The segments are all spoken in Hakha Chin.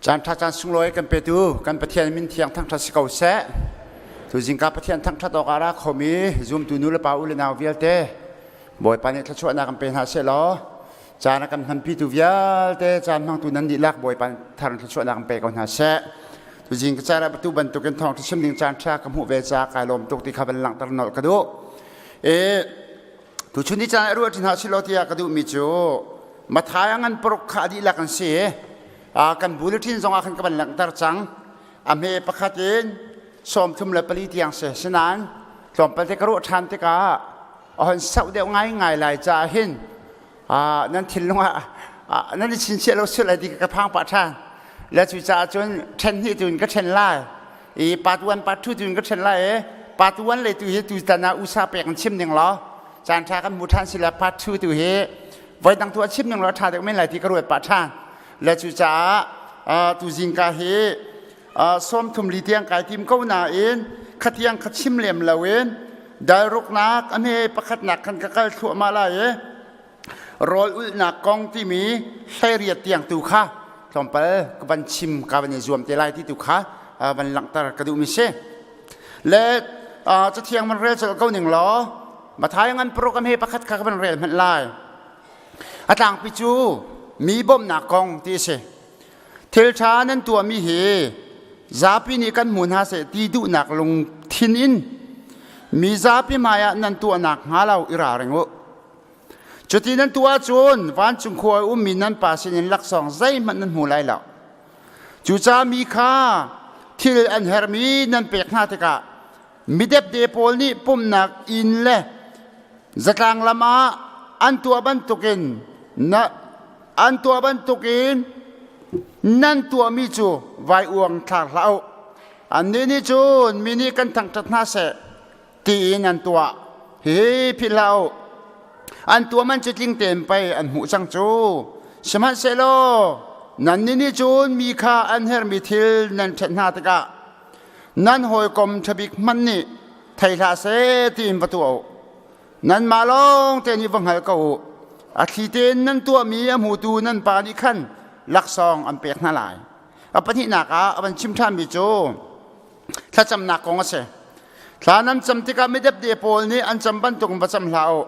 Caan ṭha caan sunglawi kan petu kan Pathian min thiang thangṭhat si ko seh. Tu zingka Pathian thangṭhat awk ah ra khomi zumtu nu le pa u le nau vialte Bawipa nih thluachuahnak kan pe hna seh law caan a kan hmanpitu vialte caan hmangtu nan dihlak Bawipa thar thluachuahnak kan pe ko hna seh. Tu zing ka cara tu bantukin thawngṭha chim ding caan ṭha ka hmuh ve caah kai lawm tuk ti kha van langhter nolh ka duh. E Tuchun ni caan ruah ṭi hna silo tiah ka duhmi cu Mathai a ngan paruk kha a dihlak an si. Kan bulletin zong ah khan ka van langhter cang. A hme pakhat in 34 tiang si. Sinain tlawmpal te ka ruah ṭhan tikah a hon sauh deuh ngaingai lai caah hin nan thinlung ah nan i chinchiah lo sual lai ti ka phang pah ṭhan. Le cucaah cun ṭhen hnih tu in ka ṭhen lai. I part 1 part 2 tu in ka ṭhen lai i part 1 le tu hi tutan ah usa pek in chim ning law caan ṭha kan hmu ṭhan si le part 2 tu hi voi dang tu a chim ning law ṭha deuh men lai ti ka ruat pah ṭhan. Le cucaah tu zingka hi 34 tiang kai tim ko nain khatiang kha chim lem loin dalruknak a hme pakhatnak khan ka kal thluahmah lai i rawl ulhnak kong timi 18 tiang tu kha tlawmpal ka van chim ka van i zuam te lai ti tu kha van langhter ka duhmi si. Le cathiang van rel colh ko ning law Matthai ngan paruk a hme pakhat kha ka van rel hmanh lai. A tlangpi cu mi bawmhnak kong ti a si. Thil ṭha nan tuahmi hi zapi nih kan hmu hna seh ti duhnak lungthin in mi zapi hmaiah nan tuahnak hnga lo i ralring u. Cuti nan tuah ahcun vancung khua i ummi nan Pa sinin laksawng zeihmanh nan hmu lai lo. Cucaah mi kha thil an herhmi nan pek hna tikah midepde pawl nih pumhnak inn le zatlang lam ah an tuah bantukin na an tuah bantukin nan tuahmi cu vai uang thlak hlah u. Annih nih cun mi nih kan thangṭhat hna seh tiin an tuah. Hihi philh hlah u. An tuah man cu tling tein pei an hmuh cang cu. Sihmanhsehlaw nannih nih cun mi kha an herhmi thil nan ṭhenh hna tikah nan hawikom ṭhabik hmanh nih thei hlah seh tiin va tuah u. Nanmah lawng te nih va hngal ko u. A thli tein nan tuahmi a hmutu nan pa nih khan laksawng an pek hna lai. A pahnihnak ah a van chim ṭhanmi cu thlacamnak kong a si. Thla nan cam tikah midepde pawl nih an cam bantuk in va cam hlah u.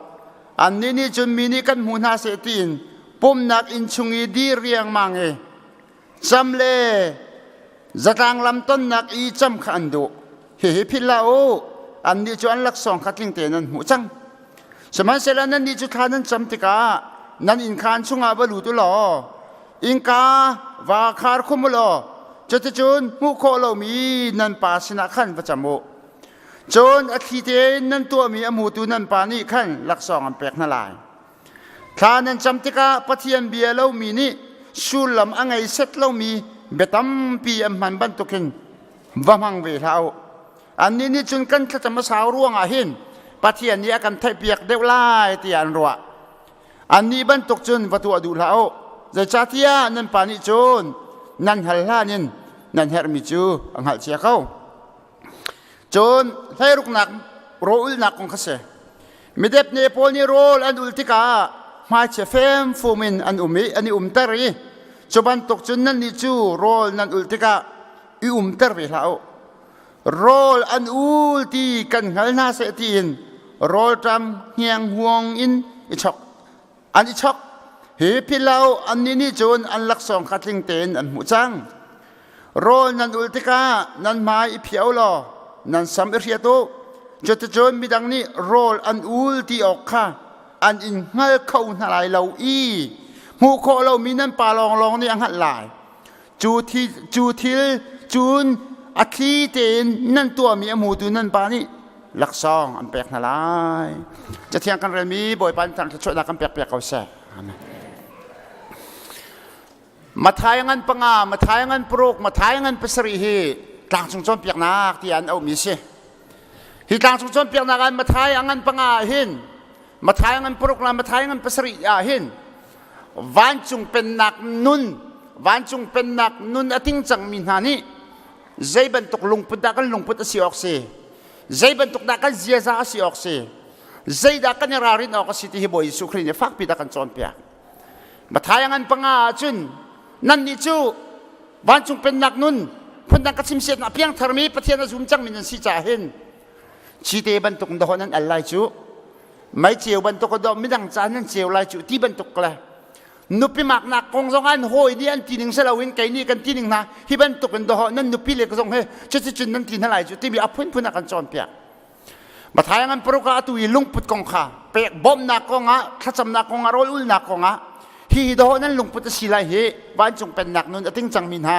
Annih nih cun mi nih kan hmu hna seh tiin pumhnak inn chung i dir riangmang i cam le zatlang lam tonnak i cam kha an duh. Hihi philh hlah u, annih cu an laksawng kha tling tein an hmuh cang. Sihmanhsehlaw nannih cu thla nan cam tikah nan innkhaan chungah va lut u law innka va khar khum u law cuticun hmuh khawh lomi nan pa sinah khan va cam u. Cun a thli tein nan tuahmi a hmutu nan pa nih khan laksawng an pek hna lai. Thla nan cam tikah Pathian bia lomi nih sullam a ngei set lomi bia tampi an hman bantukin va hmang ve hlah u. Annih nih cun kan thlacam a sau ruangah hin Pathian nih a kan theihpiak deuh lai tiah an ruah. Annih bantuk cun va tuah duh hlah u. Zeicahtiah nan pa nih cun nan hal hlan in nan herhmi cu a hngalh cia ko. Cun hleiruknak rawlulhnak kong kha si. Midepne pawl nih rawl an ul tikah hmaichia femfum in an um i an i umter i cu bantuk cun nannih cu rawl nan ulh tikah i umter ve hlah u. Rawl an ul ti kan hngal hna seh tiin rawlṭam hnianghuang in i chok an i chok. Hi philh annih nih cun an laksawng kha tling tein an hmuh cang. Rawl nan ul tikah nan hmai i phiah u law nan sam i hriat u. Cuticun midang nih rawl an ul ti awk kha an in hngal kho hna lai lo i hmuh khawh lomi nan pa lawnglawng nih a hngalh lai. Cu thil cun a thli tein nan tuahmi a hmutu nan pa nih laksawng an pek hna lai. Cathiang kan relmi Bawipa nih thluachuahnak kan pek piak ko seh. Amen. Mathai ngan panga, Mathai ngan paruk, Mathai ngan pasarih hi tlangcung cawnpiaknak tiah an auhmi a si. Hi tlangcung cawnpiaknak ah Mathai a ngan panga ah hin Mathai ngan paruk le Mathai ngan pasarih ah hin vancung pennak nun vancung pennak nun a ting cangmi hna nih zei bantuk lungput dah kan lungput a si awk si zei bantuk dah kan ziaza a si awk si zeidah kan i ralrin awk a si ti hi Bawi Jesuh Khrih nih fakpi dah kan cawnpiak. Mathai ngan panga ahcun nannih cu Vancung pennak nun phundang ka chim siat a piangtharmi Pathian a zum cangmi nan si caah hin cite bantuk dawh nan al lai cu mei ceu bantuk dawh midang ca nan ceu lai cu ti bantuk le nupi maknak kong zong an hawi nih an ti ning si loin kei nih kan ti ning hna hi bantuk in dawh nan nupi le zong he cuticun nan ti hna lai cu timi a phunphun a kan cawnpiak. Matthai ngan paruk ah atu i lungput kong kha pek bawmhnak kong ah thlacamnak kong ah rawl ulnak kong ah hi dawh nan lungput a si lai hi vancung pennak nun a ting cangmi hna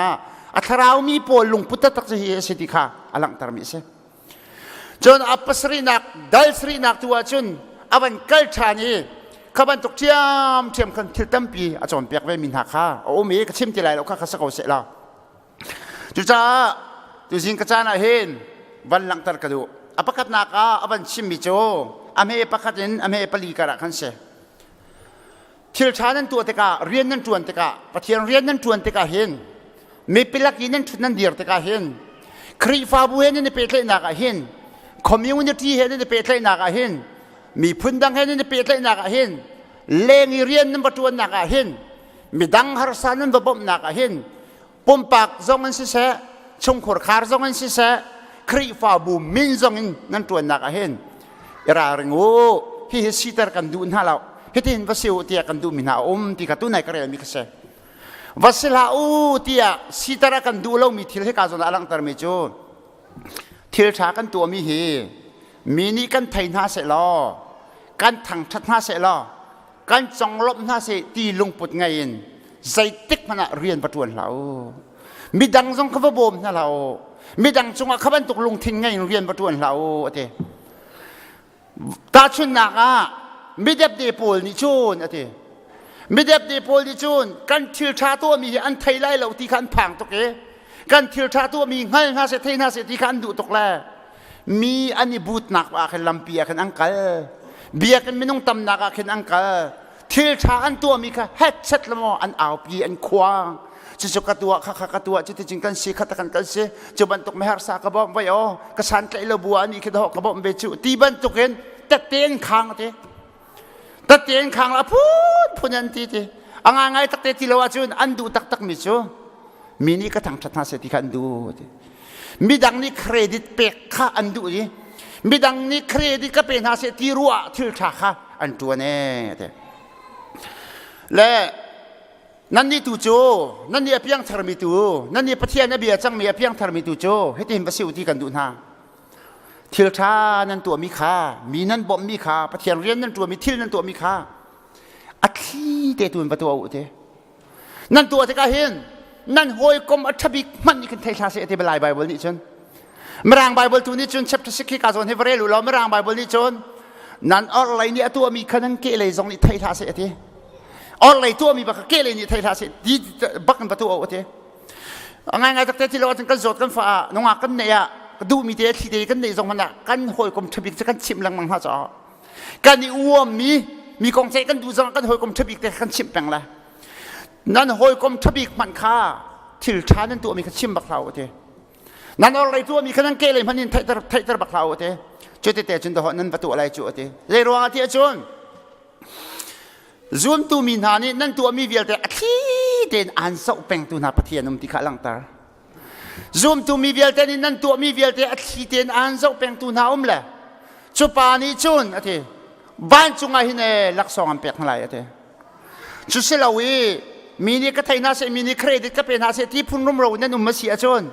a thlarau mi pawl lungput taktak cu hi a si ti kha a langhtermi a si. Cun a pasarihnak dal sarihnak tu ahcun a van kal ṭhan i kha bantuk ṭhiamṭhiam khan thil tampi a cawnpiak ve mi hna kha a um i ka chim ti lai lo kha kha si ko seh law. Cucaah tuzing ka caan ah hin van langhter ka duh. A pakhatnak ah a van chimmi cu a hme pakhat in a hme pali karah khan si. Thil ṭha nan tuah tikah, rian nan ṭuan tikah, Pathian rian nan ṭuan tikah hin, mipi lak i nan ṭhut nan dir tikah hin, Khrihfabu he nan i pehtlaihnak ah hin, community he nan i pehtlaihnak ah hin, miphun dang he nan i pehtlaihnak ah hin, leng i rian nan va ṭuannak ah hin, midang harsa nan va bawmhnak ah hin, pumpak zong in siseh, chungkhur khar zong in siseh, Khrihfabu min zong in nan ṭuannak ah hin i ralring u. Hihi siter kan duh hna lo. Hitin va si u tiah kan duhmi hna a um ti kha tunai ka relmi kha si. Va si hlah u tiah siter a kan duh lomi thil hika zawn ah a langhtermi cu thil ṭha kan tuahmi hi mi nih kan thei hna seh law kan thangṭhat hna seh law kan conglawmh hna seh ti lungput ngei in zeitik hmanh ah rian va ṭuan hlah u. Midang zong kha va bawm hna hlah u. Midang cungah kha bantuk lungthin ngei in rian va ṭuan hlah u a ti. Tahchunhnak ah midepde pawl nih cun a ti. Midepde pawl nih cun kan thil ṭha tuahmi hi an thei lai lo ti kha an phang tuk i kan thil ṭha tuahmi hngal hna seh thei hna seh ti kha an duh tuk le mi an i butnak ah khin lampi ah khin an kal biakinn minung tamnak ah khin an kal thil ṭha an tuahmi kha hetchet lemaw an aupi an khuang cucu ka tuah kha kha ka tuah cuticun kan si kha kan kan si cu bantuk meharsa ka bawmh vai aw ka san tlaih lo bu ah ni khi dawh ka bawmh ve cu ti bantukin tette an khang te tette an khang la phun phun an ti ti a ngai ngai takte ti lo ahcun an duh taktak mi cu mi nih ka thangṭhat hna seh ti kha an duh ti midang nih credit pek kha an duh i midang nih credit ka pe hna seh ti ruah thil ṭha kha an ṭuan ee ti le nannih tu cu nannih a piangtharmi tu nannih Pathian a bia cangmi a piangtharmi tu cu hitin va si u ti kan duh hna thil ṭha nan tuahmi kha mi nan bawmhmi kha Pathian rian nan ṭuanmi thil nan tuahmi kha a thli te tu in va tuah u ti Nan tuah tikah hin nan hawikom a ṭhabik hmanh nih khin thei hlah seh ti Lai Bible nih cun Mirang Bible tu nih cun chapter 6 khi ka zawn hi va rel u law Mirang Bible nih cun nan orhlei nih a tuahmi kha nan kehlei zong nih thei hlah seh a ti. Orhlei tuahmi bak kha kehlei nih thei hlah seh ti bak in va tuah u a ti. A ngaingai takte ti lo ahcun kan zawt kan fah ah nungak kan neih ah duhmi te thli te kan neih zong hmanh ah kan hawikom ṭhabik cu kan chimh lengmang hna caah kan i uammi mi kong ceih kan duh zong kan hawikom ṭhabik te kan chimh peng le nan hawikom ṭhabik hmanh kha thil ṭha nan tuahmi kha chim bak hlah u ti nan orhlei tuahmi kha nan kehlei hmanh in theihter theihter bak hlah u ti cuti te cun dahawh nan va tuah lai cu ati zei ruangah ti ahcun zumtu mi hna nih nan tuahmi vialte a thli tein aan zoh pengtu hna Pathian um ti kha a langhter Zumtu mi vialte nih nan tuahmi vialte a thli tein aan zoh pengtu hna um le cu pa nih cun a ti vancung ah hin ee laksawng an pek hna lai a ti. Cu si lo i mi nih ka thei hna seh mi nih credit ka pe hna seh ti phun rumro nan um a si ahcun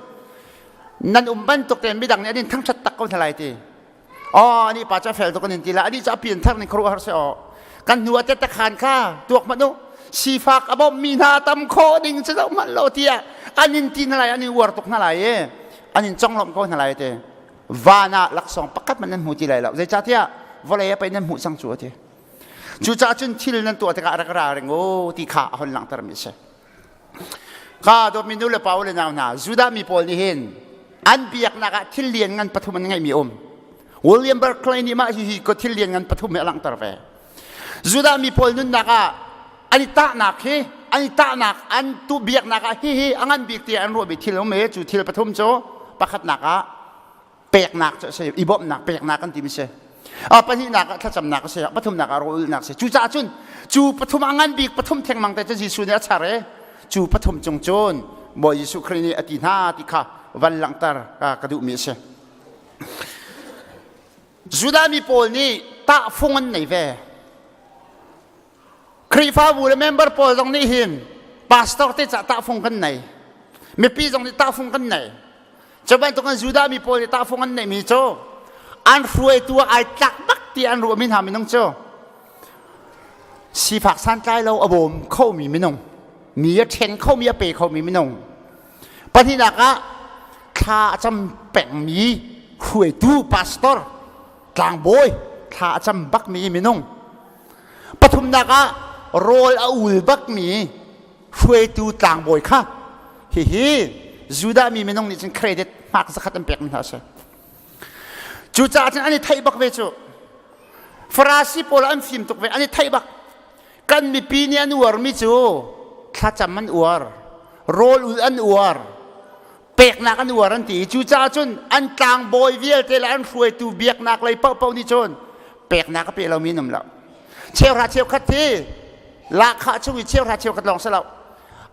nan um bantuk tein midang nih an in thangṭhat tak ko hna lai ti. Aw ani pa cu a fel tuk an in ti la ani cu a pian thar ning khuaruahhar seh aw kan hnu ah tette khan kha tuak hmanh u sifak a bawmhmi hna tam khawh ding cu zoh hmanh lo tiah an in ti hna lai an in uar tuk hna lai i an in conglawmh ko hna lai ti van ah laksawng pakhat hmanh nan hmu ti lai lo zeicahtiah vawlei ah pei nan hmuh cang cu a ti cucaah cun thil nan tuah tikah rak ra ring u ti kha a hon langhtermi a si Ka dawtmi nu le pa u le nau hna, Judah mi pawl nih hin an biaknak ah thil lian ngan pathum an ngeihmi um. William Barclay nih mah hihi ko thil lian ngan pathum hi a langhter ve. Judah mi pawl nunnak ah an i tahnak hi an i tahnak an tu biaknak ah hihi a ngan bik tiah an ruahmi thil um i cu thil pathum cu pakhatnak ah peknak cu a si i bawmhnak peknak kan timi si a pahnihnak ah thlacamnak a si pathumnak ah rawlulhnak a si cucaah cun cu pathum a ngan bik pathum thengmang te cu Jesuh nih a char i cu pathum cung cun Bawi Jesuh Khrih nih a ti hna ti kha van langhter ka duhmi a si. Judah mi pawl nih tahfung an nei ve. Khrihfabu le member pawl zong nih hin pastor te cah tahfung kan nei. Mipi zong nih tahfung kan nei. Cu bantukin Judah mi pawl nih tahfung an neihmi cu an hruaitu ah ai tlak bak ti an ruahmi hna minung cu sifak santlai lo a bawm khomi minung, mi a ṭhen khomi a pe khomi minung. Pahnihnak ah thla a cam pengmi hruaitu pastor, tlangbawi, thla a cam bakmi minung. Pathumnak ah rawl a ul bakmi hruaitu tlangbawi kha hihi Judah mi minung nih cun credit hmak zakhat an pekmi hna a si. Cucaah cun an i theih bak ve cu. Farasi pawl an fim tuk ve, an i theih bak. Kan mipi nih an uarmi cu thlacam an uar, rawl ul an uar, peknak an uar an ti. Cucaah cun an tlangbawi vialte le an hruaitu biaknak lei paohpaoh nih cun peknak a pe lomi an um lo. Cheuhra cheukhat hi lahkhah chung i cheuhra cheukhat lawng si lo.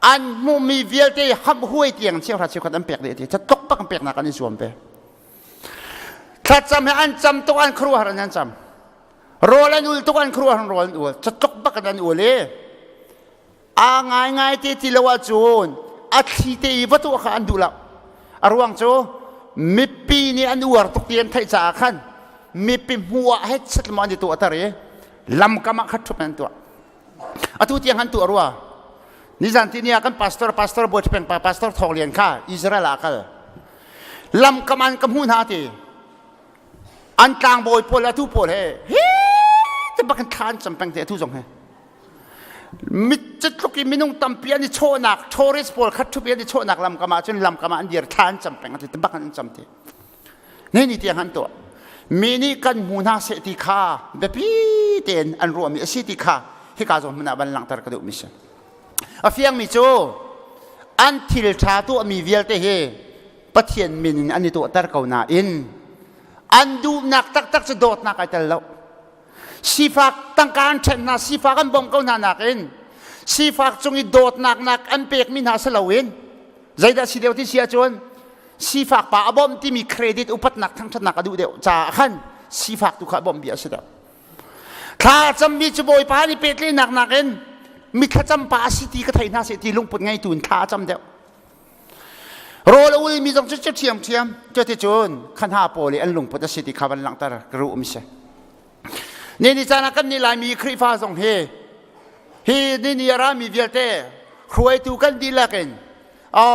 An hmuhmi vialte hamh huai tiang cheuhra cheukhat an pek dih ti. Catluk bak an peknak an i zuam ve. Thlacam he an cam tuk an khuaruahhar an an cam. Rawl an ul tuk an khuaruahhar rawl an ul. Catluk bak an ul i a ngaingai te ti lo ahcun a thli te i va tuah kha an duh lo. A ruang cu mipi nih an uar tuk ti an theih caah khan mipi hmuh ah het maw an i tuahter i lamkam ah khat ṭhup an tuah. Atu tiang an tuah rua. Nizan ti ni ah kan pastor pastor Bawi Peng pa pastor Thawng Lian kha Israel ah a kal. Lamkam an ka hmuh hna ti. An tlangbawi pawl atu pawl he hi te bak in thla an cam peng te atu zong he. Mit tluk i minung tampi an i chawhnak tourist pawl khat ṭhup i an i chawhnak lamkam ah cun lamkam ah an dir thla an cam peng ti bak an cam ti. Ni ni tiang an tuah. Mi nih kan hmu hna seh ti kha biapi tein an ruahmi a si ti kha hika zawn hmun ah van langhter ka duhmi si. A fiangmi cu an thil ṭha tuahmi vialte hi Pathian min in an i tuahter ko nain an duhnak taktak cu dawtnak ai tel lo. Sifak tangka an ṭhen hna, sifak an bawmh ko hna nakin sifak cung i dawtnak nak an pekmi hna si loin zeidah si deuh ti si ahcun sifak pa a bawmh timi credit upatnak thangṭhatnak a duh deuh caah khan sifak tu kha a bawmh bia a si deuh. Thla cammi cu Bawipa nih pehtlaihnak nakin mi thlacam pa a si ti ka thei hna seh ti lungput ngeitu in thla a cam deuh. Rawl a ulmi zong cu cu ṭhiamṭhiam cuticun kha hna pawl i an lungput a si ti kha van langhter ka ruh um si. Ni ni caan ah kan nih Laimi Khrihfa zong hi hi ni ni a rami vialte hruaitu kan dihlak in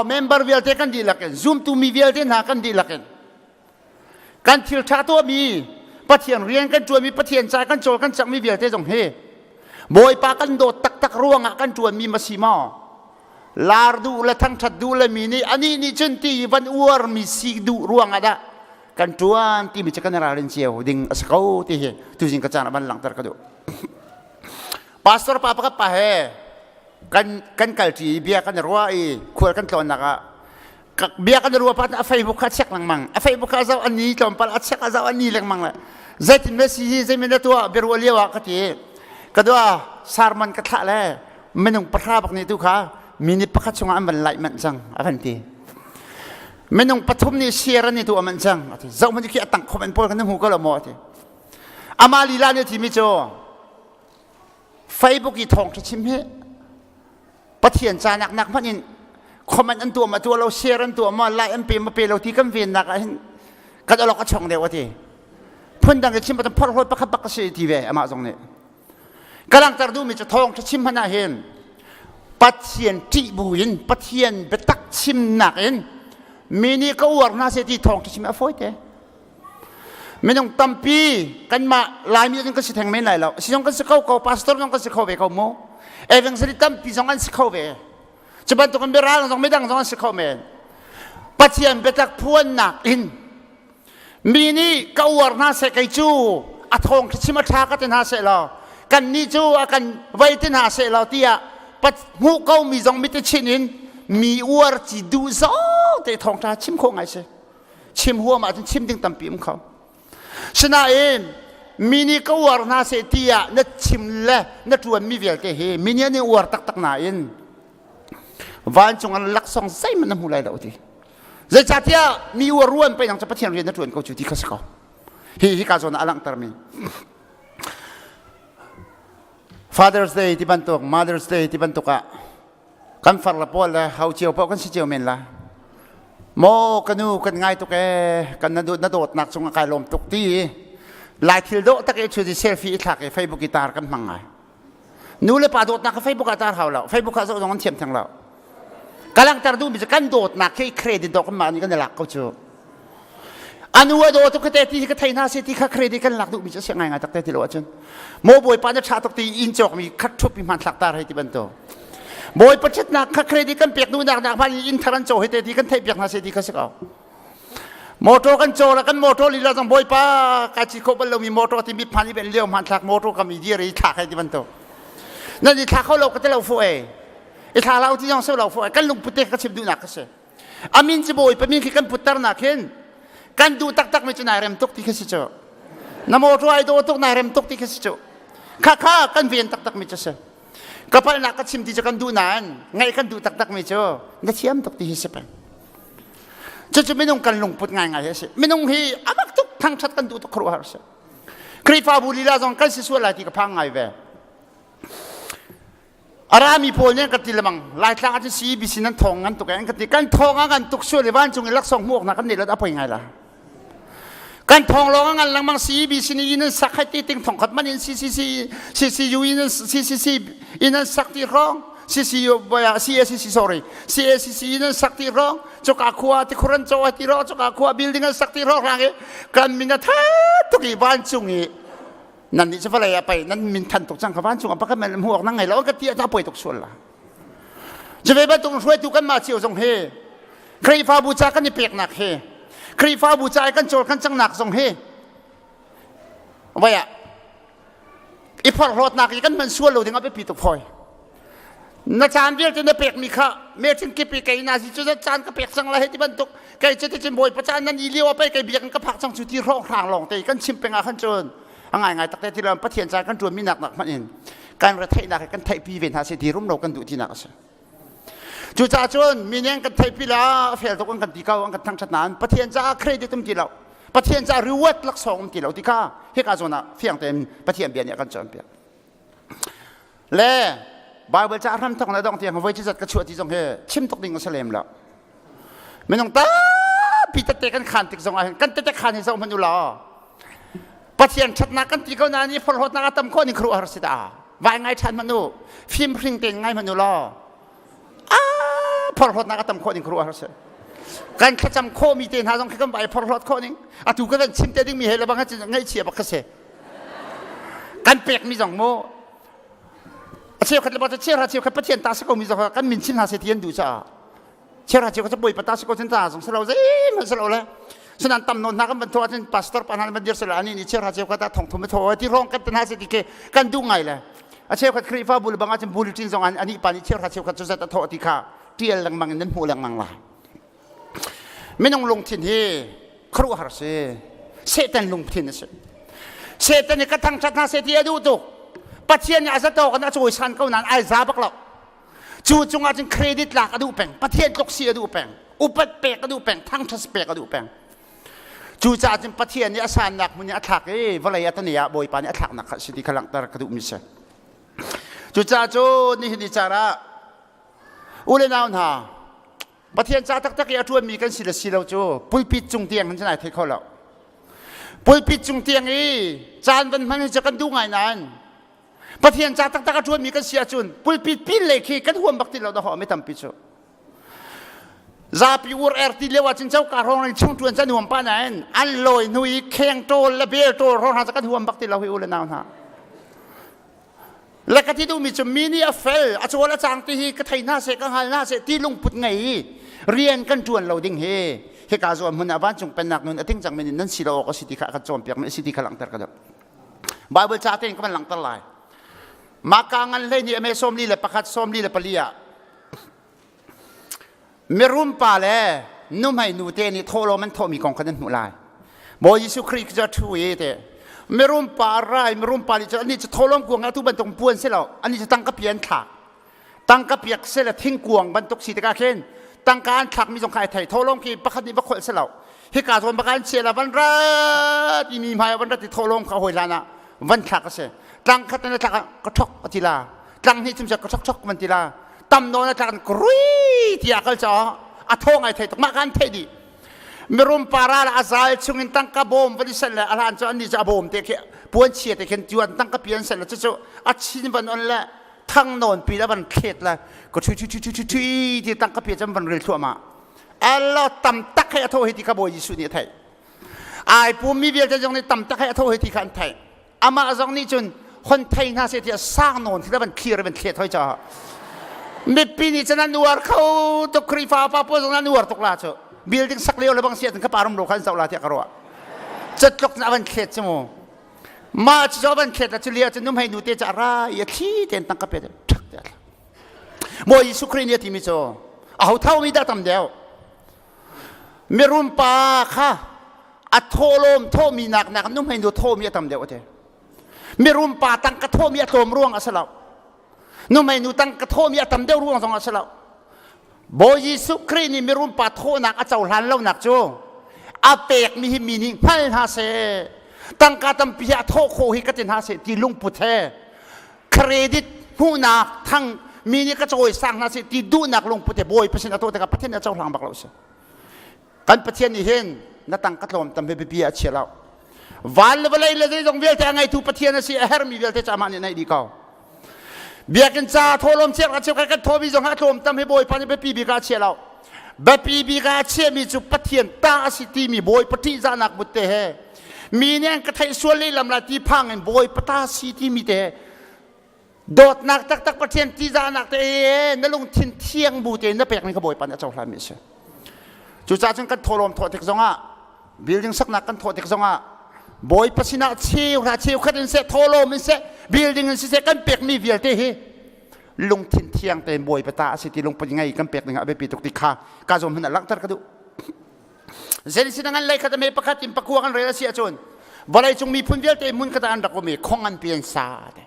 member vialte kan dihlak in zumtu mi vialte hna kan dihlak in kan thil ṭha tuahmi Pathian rian kan ṭuanmi Pathian ca kan cawl kan cangmi vialte zong hi Bawipa kan dawt taktak ruangah kan ṭuanmi ma si maw lar duh le thangṭhat duh le mi nih anih nih cun ti i van uarmi si duh ruangah dah kan ṭuan timi cu kan ralrin cio ding a si ko ti hi tuzing ka caan ah van langhter ka duh. Pastor pa pakhat pa he kan kan kalṭi i bia kan i ruah i khual kan tlawnnak ah bia kan i ruah pa a Facebook kha a check lengmang a Facebook kha a zoh a ni tlawmpal a check a zoh a ni lengmang le zeitin me si hi zeimin na tuah biaruah lio ah ka ti ka dua sermon ka thlah le minung pahra bak nih tu kha minute pakhat chungah an van laih manh cang a van ti minung pathum nih share an i tuah manh cang ati zoh hmanh khi a tang comment pawl kan hmu ko lo maw ati ama lila nih ti mi cu Facebook i thawng chim hi Pathian ca nak nak hmanh in comment an tuah ma tuah lo share an tuah ma like an pe ma pe lo ti kan ven nak ah hin kan alok a chong deuh ati phun dang i chim pa phorhlawt pakhat bak ka si ti ve amah zong nih Ka langhter duhmi cu thawngṭha chim hmanh ah hin Pathian ṭih bu in Pathian biatak chimnak in mi nih ka uar hna seh ti thawngṭha chim a fawi te. Minung tampi kanmah Laimi cun kan si theng men lai lo. Si zong kan si kho ko, pastor zong kan si kho ve ko mu. Evangelist tampi zong an si kho ve. Cu bantukin biaral zong midang zong an si kho men. Pathian biatak phuannak in Mi nih ka uar hna seh kei cu a thawng khi chim a ṭha ka ti hna seh law kannih cu a kan vei ti hna seh law tiah hmuh ko mi zong mit i chinh in mi uar ci duh zawng te thawngṭha chim khawh ngai si chim huam ahcun chim ding tampi um kho sinain mi nih ka uar hna seh tiah na chim le na ṭuan mi vialte hi mi nih an i uar taktak nain. Vancung ah laksawng zeihmanh na hmu lai lo ti. Zeicahtiah mi ua ruan pei nang cu Pathian rian na ṭuan ko cu ti kha si ko. Hi hi ka zawn ah a langhtermi. Father's Day ti bantuk, Mother's Day ti bantuk ah kan far le pawl le hau cio paoh kan si cio men la. Maw ka nu kan ngai tuk ee, kan na na dawtnak cungah kai lawm tuk ti lai thil dawh tak i chu di selfie i thlak i Facebook i tar kan hmang ngai. Nu le pa dawtnak kha Facebook ah tar hau lo. Facebook ah zoh zong an thiam theng lo. Ka langhter duhmi cu kan dawtnak khi credit dawk kan mah nih kan i lak ko cu. Anu a daw tuk te ti ka thei hna se ti kha credit kan lak duhmi cu a si ngai ngai tak te ti lo ahcun. Maw bawipa na ṭha tuk ti inn cawkmi khat ṭhup mi hmanthlak tar hei ti bantuk. Bawipa ṭhatnak kha credit kan pek duhnak nak hman in inn thar an caw hei te ti kan theih piak hna se ti kha si ko. Motor kan caw la kan motor lila zong bawipa ka ci kho bal lomi motor ti mi phan i ben lio hmanthlak motor kam i dir i thlak hei ti bantuk. Nan i thla kho lo ka te lo fu e. I thla lo ti zong se lo fu e. Kan lungput te ka chim duhnak ka si. Amin ci bawipa min khi kan putter nak hin kan duh taktak mi cu nai rem tuk ti kha si cu. Na motor ai daw tuk nai rem tuk ti kha si cu. Kha kha kan ven taktak mi cu si. Ka palhnak ka chim ti cu kan duh nain ngaih kan duh taktak mi cu na thiam tuk ti hi si peng. Cucu minung kan lungput ngaingai hi a si. Minung hi a mak tuk thangṭhat kan duh tuk khuaruahhar a si. Khrihfabu lila zong kan si sual lai ti ka phang ngai ve. A rami pawl nih an ka ti lemang Laitlang ahcun CEBC nan thawng ngan tuk an ka ti kan thawng a ngan tuk sual i vancung i laksawng hmuh awk hna kan neih lo a poi ngai la. Kan thawng lawng a ngan lengmang CEBC nih inn an sak hai ti ting thong khat man in CCC CCU in CCC in an sak ti hrawng CCU boya CACC sorry CACC in an sak ti hrawng cuka khua ti khuran caw ti ro cuka khua building an sak ti ro rang i kan min a tha tuk i vancung i nan nih cu vawlei ah pei nan min than tuk cang kha vancung ah pakhat men hmuh awk nan ngei lo ka ti a poi tuk sual la cu ve bantuk hruaitu kan mah cio zong hi Khrihfabu ca kan i peknak hi Khrihfabu ca i kan cawl kan cangnak zong hi vai ah i phorhlawtnak i kan hman sual lo ding a biapi tuk fawi na caan vialte na pekmi kha meeting kip i kei na si cu caan ka pek cang la hei ti bantuk kei cu ti bawipa caan nan i lio ah pei kei biakinn ka phak cang cu ti hrawng hrang lawng te kan chim peng ah khan cun a ngai ngai takte ti lo pathian caan kan ṭuan mi nak nak hmanh in kan retheihnak he kan theihpi ve hna se ti rum lo kan duh tinak a si cucaah cun mi nih an kan theihpi la fel tuk an kan ti ko an kan thangṭhat nain pathian caah credit um ti lo pathian caah reward laksawng um ti lo ti kha hika zawn ah fiang tein pathian bia nih a kan cawnpiak Le Bible ca hram thok na dong tiang voi zat ka chuah ti zong hi chim tuk ding a si lem lo. Minung tampi tette kan khan tik zong ah hin kan tette khan hi zoh hmanh u law Pathian ṭhatnak kan ti ko nain i forhlawtnak a tam khawh ning khuaruahhar si dah. Vai ngai ṭhan hmanh u. Fim hring tein ngai hmanh u law. Ah, forhlawtnak a tam khawh ning khuaruahhar si. Kan thlacam khawhmi te hna zong khi kan vai forhlawt khawh ning. Atu ka kan chim te dingmi he le bang ngaihchia bak ka si. Kan pekmi zong mu a cheukhat le bak cheuhra cheukhat Pathian ta si komi zong kan min chin hna seh ti an duh caah cheuhra cheukhat cu Bawipa ta si ko cun ta zong si lo zeihmanh si lo le sunan tam nawn hna kan van thawh ahcun pastor pa hna van dir sila ani nih cheuhra cheukhat ah thong thum a thaw ti rong kan tan hna seh ti khi kan duh ngai le a cheukhat Khrihfabu le bang ahcun bulletin zong ani pa nih cheuhra cheukhat cu zat a thawh ti kha tial lengmang in nan hmuh lengmang lai Minung lungthin hi khuaruahhar si. Satan lungthin a si. Satan nih ka thangṭhat hna seh ti a duh tuk. Pathian nih a zatawk in a cawisan ko nain ai za bak lo. Cu cungah cun credit lak a duh peng. Pathian tluk si a duh peng. Upat pek a duh peng. Thangṭhat pek a duh peng. Cucaah cun Pathian nih a sannak hmun i a thlak i vawlei a tani ah Bawipa nih a thlaknak kha a si ti kha langhter ka duhmi si. Cucaah cun nihin ni caan ah U le nau hna, Pathian ca taktak i a ṭuanmi kan si le si lo cu pulpit cung tiang hin cun ai thei kho lo. Pulpit cung tiang i caan van hman hi cu kan duh ngai nain Pathian ca taktak a ṭuanmi kan si ahcun pulpit pin lei khi kan huam bak ti lo dahawh mi tampi cu. Zapi ur er ti lio ahcun coka hrawng in chung ṭuan cu an huam pah nain an lawi hnu i kheng ṭawl le bel ṭawl hrawng hna cu kan huam bak ti lo hi u le nau hna. Le ka ti duhmi cu mi nih a fel, a cawl a cang ti hi ka thei hna seh, ka hngal hna seh ti lungput ngei i rian kan ṭuan lo ding hi hika zuam hmun ah vancung pennak nun a ting cangmi nih nan si lo awk a si ti kha a kan cawnpiakmi a si ti kha langhter ka duh. Bible ca tein ka van langhter lai. Maka ngan hlei nih a me 41 44 ah Mirum pa le nuhmei nu te nih thawhlawm an thawhmi kong kha nan hmuh lai. Bawi Jesuh Khrih cu a ṭhu i te mirum pa rai mirum pa nih cu anih cu thawhlawm kuang atu bantuk puan si lo anih cu tangka pi an thlak. Tangka piak se le thingkuang bantuk si tikah khin tangka an thlakmi zong kha ai thei. Tholong khi pakhat nih va kholh si lo. Hika zawn bak an chia la van rat i mi hmai van rat i tholong kha hawi hlan ah van thlak a si. Tlang khat na thlak ah ka thok a ti la. Tlang hnih thum ka thok thok van ti la. Tam nawn a tlak rui tiah kal caw a thaw ngai thei tuk mah kan theih dih. Mirum para le a zal chungin tangka bawm van i sanh le a hlan cu annih cu a bawm te khi puan chia te khin tuan tangka pi an sanh le cucu a chin van on le thang nawn pi le van thlet le ka thui thui thui thui thui ti tangka pi cam van ril thluahmah allo tam tak hei a tho hi ti kha Bawi Jesuh nih a theih ai pum mi vialte zong nih tam tak hei a tho hi ti kha an theih amah zong nih cun hon thei hna seh tiah sang nawn khi van thlir van thlet hoi caah mipi nih cun an uar kho tuk Khrihfa pa pawl zong an uar tuk la cu building sak lio le bang si ahcun ka pa rum ro khan zoh la tiah ka ruah catluk na van thlet cu mu mah cu van thlet la cu lia cu numhei nu te ca ra i a thli ten tang ka pe ṭhak te Bawi Jesuh Khrih nih a timi cu aho tho mi dah tam deuh mirum pa kha a thawhlawm thawhmi nak nak nuhmei nu thawhmi a tam deuh a ti mirum pa tangka thawhmi a tlawm ruang a si lo nuhmei nu tangka thawhmi a tam deuh ruang zong a si lo Bawi Jesuh Khrih nih mirum pa thawhnak a cohlan lonak cu a pekmi hi mi nih hngal hna seh tangka tampi hi a thawh khawh hi ka ti hna seh ti lungput he credit hmuhnak thang mi nih ka cawisang hna seh ti duhnak lungput he Bawipa sin a tuah tikah Pathian nih a cohlang bak lo si. Kan Pathian nih hin na tang ka tlawm tam biapi a chia lo. Van le vawlei le zeizong vialte a ngeitu Pathian a si a hermi vialte cu amah nih neih dih ko. Biakinn ca thawhlawm chiak a cheu kan thawmi zong a tlawm tam hi Bawipa nih biapi bik ah a chia lo. Biapi bik ah a chiami cu Pathian ta a si timi Bawipa ṭihzahnak but te he mi nih an ka theih sual lehlam lai ti phang in Bawipa ta si timi te he dawtnak taktak Pathian ṭihzahnak te he na lungthin thiang bu tein na pekmi kha Bawipa nih a cohlanmi a si. Cucaah cun kan thawhlawm thawh tik zongah building saknak kan thawh tik zongah Bawipa sinah cheu hra cheu khat in seh thawhlawm in seh building in siseh kan pekmi vialte hi lungthin thiang tein Bawipa ta a si ti lungput ngei kan pek ding ah a biapi tuk ti kha ka zawm hin a langhter ka duh. Zetin ngan lei khat a me pakhat in pakua kan rel a si ahcun vawleicung miphun vialte hmun khat ah an rak um i khong an pi an sa te.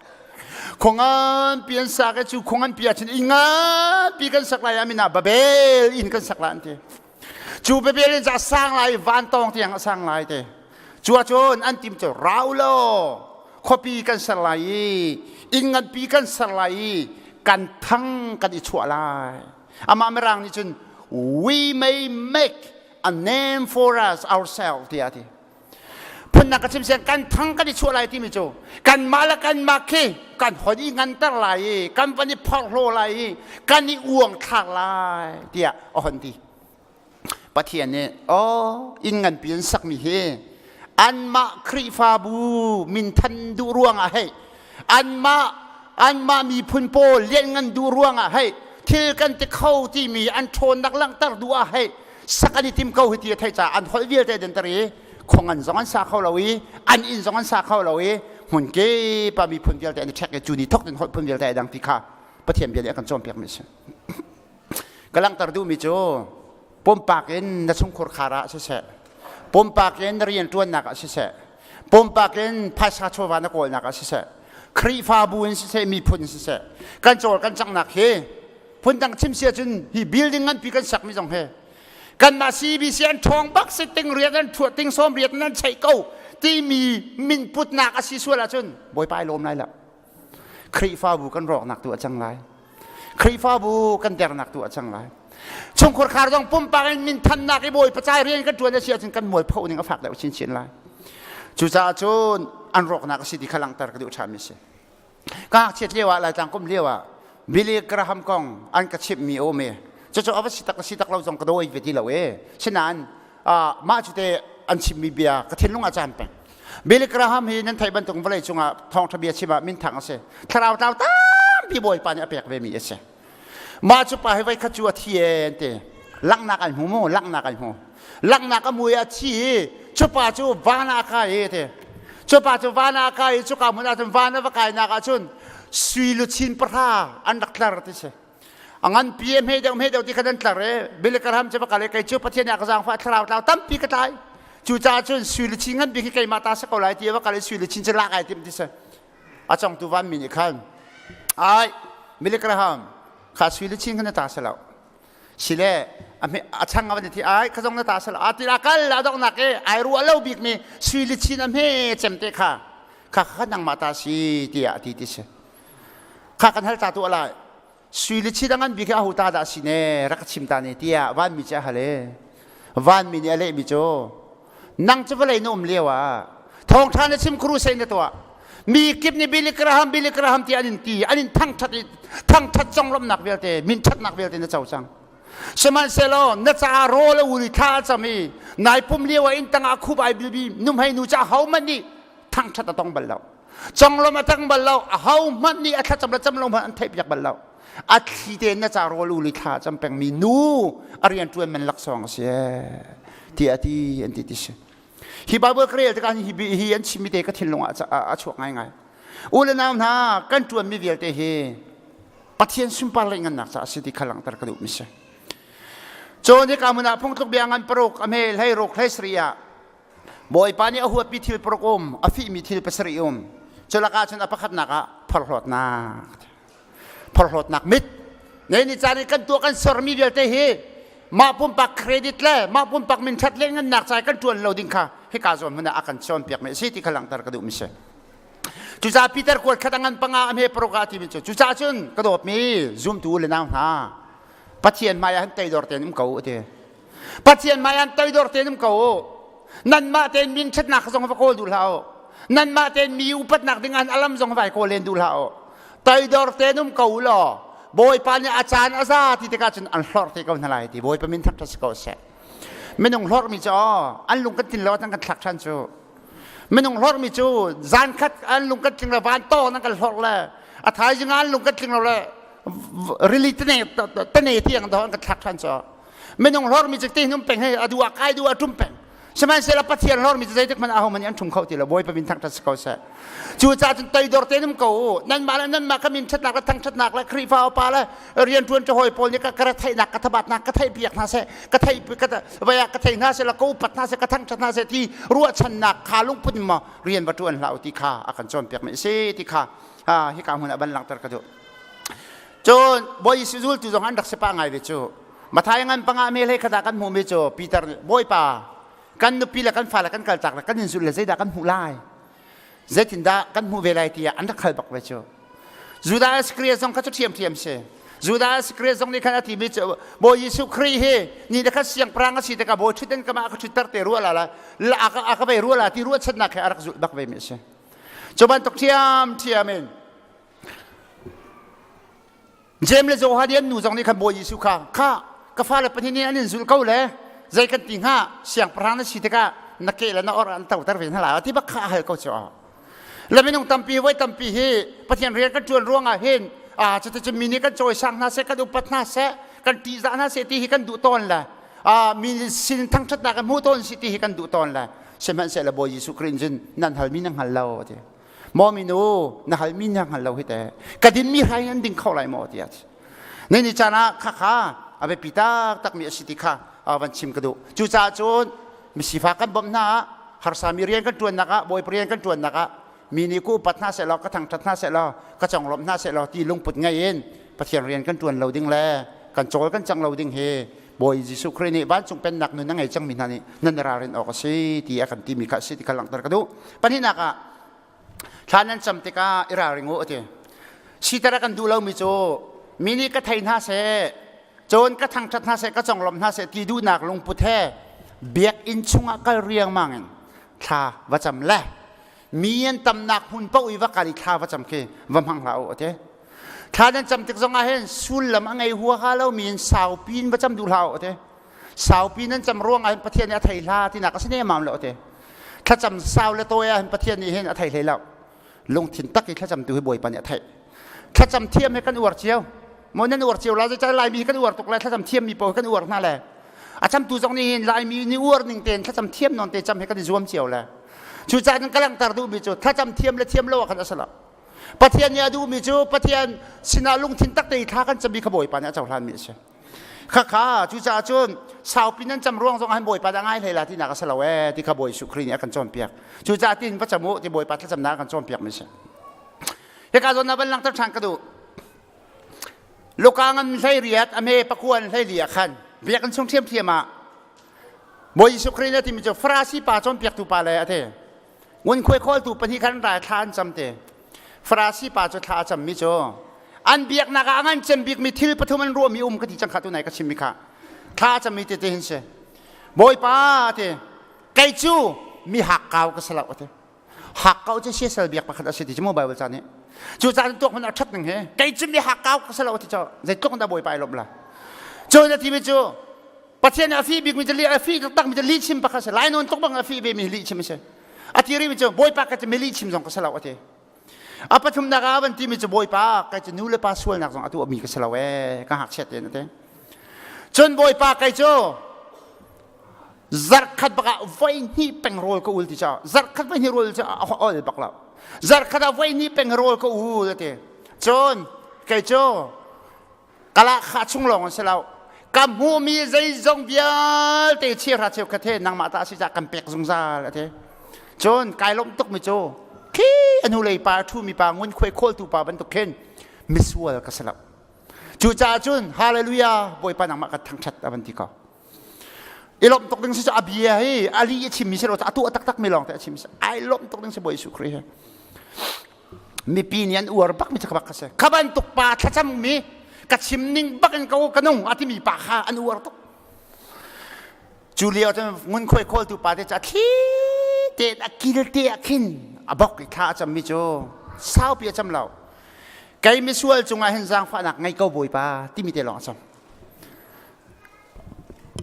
Khong an pi an sa ke cu khong an pi ahcun inn nganpi kan sak lai ah min ah Babel inn kan sak lai an ti. Cu Babel inn cu a sang lai van tawng tiang a sang lai te. Cu ahcun an tim cu rau law khuapi kan ser lai i inn nganpi kan ser lai i kan thang kan i chuah lai. Amah Mirang nih cun we may make a name for us ourselves tiah a ti. Phunnak ka chim sian kan thang kan i chuah lai timi cu kanmah le kanmah khi kan hon i nganter lai i kan van i phorhlaw lai i kan i uang thlak lai tiah a hon ti. Pathian nih aw inn nganpi an sakmi hi anmah Khrihfabu minthan duh ruangah hei anmah anmah miphun pawl lianngan duh ruangah hei thil kan ti kho timi an ṭhawnnak langhter duh ah hei sak an i tim ko hi ti a theih caah an holh vialte den tar i khong an zong an sa kho lo i an inn zong an sa kho lo i hmun kip ah miphun vialte an i ṭhek i cu ni thok in holh phun vialte ai dang ti kha Pathian bia nih a kan cawnpiakmi a si. Ka langhter duhmi cu pumpak in na chungkhur khar ah siseh, pumpak in na rianṭuannak ah siseh, pumpak in phaisa chawva na kawlnak ah siseh, Khrihfabu in siseh, miphun in siseh, kan cawl kan canghnak hi phundang chim si ahcun hi building nganpi kan sakmi zong hi kanmah CBC an ṭhawng bak si ting riat an ṭhuah ting sawm riat nan cheih ko timi min putnak a si sual ahcun Bawipa ai lawm lai lo. Khrihfabu kan rawknak tu a cang lai. Khrihfabu kan dernak tu a cang lai. Chungkhur khar zong pumpak in minthannak i bawi pacai rian kan ṭuan a si ahcun kan mualpho ning a fak deuh chinchin lai. Cucaah cun an rawknak a si ti kha langhter ka duh ṭhami a si. Ka ngakchiat lio ah Laitlang kum lio ah Billy Graham kong an ka chimhmi a um i cucu a va si tak si tak lo zong ka dawi ve ti lo e. Sinain mah cu te an chimmi bia ka thinlung ah caan peng. Billy Graham hi nan theih bantuk vawlei cungah thawngṭha bia chim ah minthang a si. Thlarau tlau tampi Bawipa nih a pek vemi a si. Mah cu pa hi voikhat cu a thi e an ti. Langhnak ai hmu mu, langhnak ai hmu. Langhnak a mui a thi i cu pa cu van ah a kai i ti. Cu pa cu van ah a kai i cuka hmun ah cun van a va kainak ah cun sui luchin pahra an rak tlar ti si. A nganpi e hme deuh hme deuh ti khan an tlar i Billy Graham cu va kal i kei cu Pathian nih a ka zaangfah thlarau tlau tampi ka tlai. Cucaah cun sui luchin nganpi khi keimah ta si ko lai ti a va kal i sui luchin cu lak ai timh ti si. A congtu vanmi nih khan ai Billy Graham. Kha sui le chin kha na ta si lo. Sile a chang a van thi ai kha zong na ta si lo. A ti a kal a donghnak i ai ruah lo bik mi sui le chin a hme cem te kha kha kha nangmah ta si tiah a ti ti si. Kha kan hal ta tu alai. Sui le chin a ngan bik hi aho ta dah si ne rak ka chim ta ne tiah vanmi cu a hal i vanmi nih a lehmi cu nang cu vawlei na um lio ah thawngṭha na chim crusade na tuah mi kip nih Billy Graham Billy Graham ti an in ti an in thangṭhat i thangṭhat conglawmhnak vialte minṭhatnak vialte na co cang sihmanhsehlaw na caah rawl a ul i thla a cam i nai pum lio ah inn tangah khup ai bilbi nuhmei nu ca hohmanh nih thangṭhat a tong bal lo conglawmh a tang bal lo ahohmanh nih a thlacam le cam lo hmanh an theihpiak bal lo a thli tein na ca rawl ul i thla a cam pengmi nu a rianṭuan man laksawng a si tiah a ti an ti ti si hi Bible ka rel tikah hi hi an chimmi te ka thinlung ah a chuak ngaingai u le nau hna kan ṭuanmi vialte hi Pathian sunpar le ngannak caah a si ti kha langhter ka duhmi si Cun hika hmun ah phungtluk bia ngan paruk a hme hlei ruk hlei sarih ah Bawipa nih a huatmi thil paruk um, a fihmi thil pasarih um. Cu lakah cun a pakhatnak ah phorhlawtnak. Phorhlawtnak mit. Ne ni caan i kan tuah kan sermi vialte hi mah pumpak credit le mah pumpak min ṭhat le ngannak ca kan ṭuan lo ding kha hika zawn hmun ah a kan cawnpiakmi a si ti kha langhter ka duhmi si. Cucaah Peter kuat khat a ngan panga a hme paruk ah a timi cu cucaah cun ka dawtmi zumtu le nau hna Pathian hmai ah hin toidor tein um ko a ti. Pathian hmai ah toidor tein um ko u. Nanmah tein min ṭhatnak zong va kawl duh hlah u. Nanmah tein mi upatnak ding ah alam zong vai kawl len duh hlah u. Toidor tein um ko u law Bawipa nih a caan a za ti tikah cun an hlorh te ko hna lai ti Bawipa min thangṭhat si ko seh. Minung hlorhmi cu an lung kan tlin lo an kan thlak ṭhan cu. Minung hlorhmi cu zan khat an lung kan tling lo van tawng an kan hlorh le a thaizing an lung kan tling lo le rili tane tane tiang do an kan thlak ṭhan cu. Minung hlormi cu te hnum peng he a du a kai du a ṭum peng. Sihmanhsehlaw Pathian hlormi cu zeitik hmanh aho hmanh nih an ṭhum kho ti lo. Bawipa min thangṭhat si ko seh. Cucaah cun toidor tein um ko u. Nanmah le nanmah ka min ṭhatnak le thangṭhatnak le Khrihfa upa le rianṭuan ṭhawi pawl nih ka ka retheihnak ka thabatnak ka theihpiak hna seh ka theih ka vai ah ka thei hna seh la ka upat hna seh ka thangṭhat hna seh ti ruahchannak kha lungput in maw rian va ṭuan hlah u ti kha a kan cawnpiakmi a si ti kha hika hmun ah van langhter ka duh. Cun Bawi Jesuh zultu zong an rak si pah ngai ve cu. Mathai ngan panga me hlei khat ah kan hmuhmi cu Peter nih Bawipa kan nupi le kan fale kan kaltak le kan in zulh le zeidah kan hmuh lai? Zeitindah kan hmuh ve lai tiah an rak hal bak ve cu. Judah Iscariot zong kha cu ṭhiamṭhiam si. Judah Iscariot zong nih khan a timi cu Bawi Jesuh Khrih hi ni le khat siangpahrang a si tikah Bawi ṭhut in kamah ka ṭhutter te rua la la a ka vei rua la ti ruahchannak he a rak zulh bak ve mi a si. Cu bantuk ṭhiamṭhiam in Jeim le Johan i an nu zong nih khan Bawi Jesuh kha kha ka fale pahnih nih an in zulh ko le zei kan ti hnga siangpahrang na si tikah na ke le na or an toter ve hna lai ti bak kha a hal ko cu le minung tampi voi tampi hi Pathian rian kan ṭuan ruangah hin a cuticun mi nih kan cawisang hna seh kan upat hna seh kan ṭihzah hna seh ti hi kan duh tawn le mi sin thangṭhatnak kan hmu tawn si ti hi kan duh tawn le sihmanhsehlaw Bawi Jesuh Khrih cun nan halmi nan hngal lo ti Maw minu na halmi na hngal lo hi te ka dinmi hrai nan ding kho lai maw tiah ne ni caan ah khakha a biapi taktak mi a si ti kha van chim ka duh cucaah cun misifa kan bawmh hna ah harsa mi rian kan ṭuannak ah bawipa rian kan ṭuannak ah mi nih ku upat hna sehlaw ka thangṭhat hna sehlaw ka conglawmh hna sehlaw ti lungput ngei in Pathian rian kan ṭuan lo ding le kan cawl kan cang lo ding hi Bawi Jesuh Khrih nih vancung pennak nun a ngei cangmi hna nih nan ralrin awk a si ti a kan timi kha a si ti kha langhter ka duh. Pahnihnak ah thla nan cam tikah i ralring u a ti. Siter a kan duh lomi cu mi nih ka thei hna seh, cun ka thangṭhat hna seh, ka conglawmh hna seh ti duhnak lungput he biakinn chungah kal riangmang in thla va cam le mi an tamnak hmun paoh i va kal i thla va cam khi va hmang hlah u a ti. Thla nan cam tik zongah hin sullam a ngei huaha lomi in saupi in va cam duh hlah u te. Saupi nan cam ruangah hin Pathian nih a thei hla tinak a si nemam lo te. Thlacam sau le tawi ah hin Pathian nih hin a thei hlei lo. Lungthin tak i thlacam tu hi Bawipa nih a theih. Thlacam thiam hi kan uar cio. Maw nan uar cio la zeicah Laimi hi kan uar tuk le thlacam thiam mi paoh hi kan uar hna le. A camtu zong nih hin Laimi nih uar ning tein thlacam thiam nawn te cam hi kan i zuam cio le. Cucaah kan langhter duhmi cu thlacam thiam le thiam lo ah khan a si lo. Pathian nih a duhmi cu Pathian sinah lungthin tak te i thla kan cami kha Bawipa nih a cohlanmi a si. Khakha cucaah cun saupi nan cam ruang zong ah Bawipa dah ngai hlei la tinak a si lo ee ti kha Bawi Jesuh Khrih nih a kan cawnpiak. Cucaah tin va cam u ti Bawipa thlacamnak a kan cawnpiakmi a si. Hika zawn ah van langhter ṭhan ka duh. Luka ngan 18 a me pakuan 14 ah khan biakinn chung ṭhiamṭhiam ah Bawi Jesuh Khrih nih a timi cu Farasi pa cawnpiaktu pa le a ti. Ngunkhuai khawltu pahnih khan rai thla an cam te. Farasi pa cu thla a cammi cu an biaknak ah a ngan cem bikmi thil pathum an ruahmi um ka ti cang kha tunai ka chimmi kha thla a cammi tete hin si. Bawipa ti kei cu mi hakkau ka si lo a ti. Hakkau cu siasal biak pakhat a si ti cu mu Bible ca nih. Cu ca tuak hmanh a ṭhat ning he kei cu mi hakkau ka si lo ti cu zeitluk dah Bawipa ai lawmh la. Cu na timi cu Pathian a fi bikmi cu a fi taktak mi cu lihchim pakhat si. Lainawn tluk bang a fi ve mi lihchim a si. A ti rimi cu Bawipa ka cu mi lihchim zong ka si lo a ti. A pathumnak ah van timi cu Bawipa kai cu nu le pa sualnak zong a tuah mi ka si lo ee ka ngakchiat tein a ti. Cun Bawipa kai cu zarkhat bak ah voi hnih peng rawl ka ul ti caah zarkhat voi hnih rawl cu a ol bak lo zarkhat ah voi hnih peng rawl ka ul a ti cun kei cu kala kha chung lawng an si lo ka hmuhmi zeizong vialte chira cheu kha the nangmah ta si ca kan pek zungzal a ti cun kai lawmh tuk mi cu khi a hnulei pa a ṭhumi pa ngunkhuai khawltu pa bantuk khin misual ka si lo cucaah cun hallelujah bawipa nangmah ka thangṭhat a van ti ko I lawmh tuk ding si cu a bia hi a li a chimmi si lo a tuah taktak mi lawng te a chim si ai lawmh tuk ding si Bawi Jesuh Khrih hi mipi nih an uar bak mi cu bak ka si kha bantuk pa thlacam mi ka chim ning bak in ko ka nung a timi pa kha an uar tuk cu lio cun ngunkhuai khawltu pa te cu a thli te a kil te ah khin a bok i thla a cam mi cu saupi a cam lo kei misual cungah hin zaangfahnak ngei ko Bawipa timi te lawng a cam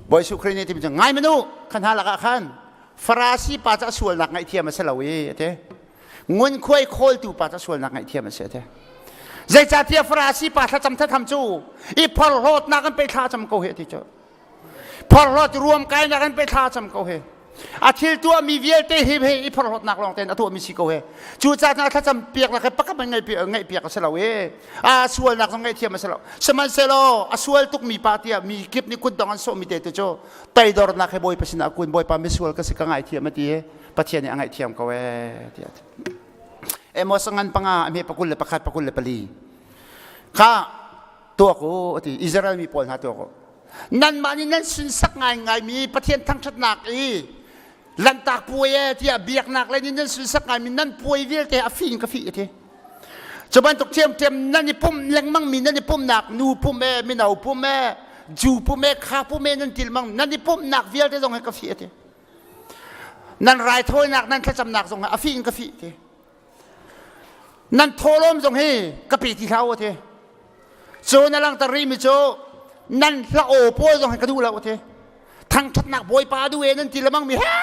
Bawi Jesuh Khrih nih timi cu ngai manu khan hna lakah khan Farasi pa cu a sualnak ngaihthiam a si lo i a ti. Ngunkhuai khawltu pa cu a sualnak ngaihthiam a si a ti. Zeicahtiah Farasi pa thlacam thlatham cu i phorhlawtnak an pe thla cam ko hi a ti cu. Phorhlawt ruam kainak an pe thla cam ko hi. A thil tuahmi vialte hi he i phorhlawtnak lawng tein a tuahmi si ko he. Cucaah cun a thlacam piak lak he pakhat hmanh ngaih piak a si lo i a sualnak zong ngaihthiam a si lo. Sihmanhsehlaw a sual tukmi pa tiah mi kip nih kutdong an sawhmi te tu cu toidornak he Bawipa sinah kun Bawipa misual ka si ka ngaithiam a ti i Pathian nih a ngaihthiam ko ee tiah a ti. Amos ngan panga a hme pakul le pakhat pakul le pali kha tuak u a ti Israel mi pawl hna tuak u nanmah nih nan sunsak ngaingaimi Pathian thangṭhatnak i lantak puai e tiah biaknak lei nih nan sunsak ngaimi nan puai vialte a fi in ka fih a ti cu bantuk ṭhiamṭhiam nan i pumh lengmang mi nan i pumhnak nu pumh e mino pumh e ju pumh e kha pumh e nan til mang nan i pumhnak vialte zong hi ka fih a ti nan raithawinak nan thlacamnak zong hi a fih in ka fih ti nan thawlawm zong hi ka pe ti hlah u ti cu na langhter rihmi cu nan hla aw pawl zong hi ka duh lo ti thangṭhatnak bawipa duh e nan ti lemang mi he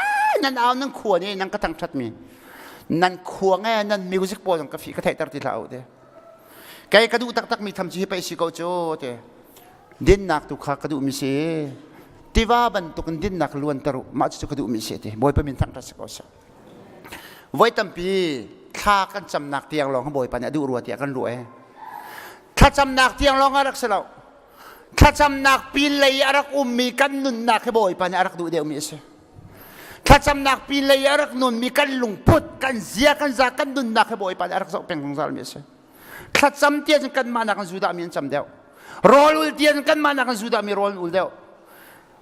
nan au nan khua nih nan ka thangṭhat mi nan khuang e nan music pawl zong ka fi ka theihter ti hlah u ti kei ka duh taktak mi tham ci hi pei si ko cu ti dinnak tu kha ka duh mi si tiva bantukin dinnak luanter u mah cu ka duh mi si ti bawipa min thangṭhat si ko seh Voi tampi thla kan camnak tiang lawng Bawipa nih a duh rua tiah kan ruah ee. Thlacamnak tiang lawng a rak si lo. Thlacamnak pinlei a rak ummi kan nunnak hi Bawipa nih a rak duh deuhmi a si. Thlacamnak pinlei a rak nunmi kan lungput, kan zia, kan za, kan nunnak hi Bawipa nih a rak zoh peng zungzalmi a si. Thlacam tiah cun kanmah nakin Judah mi an cam deuh. Rawl ul tiah cun kanmah nakin Judah mi rawl an ul deuh.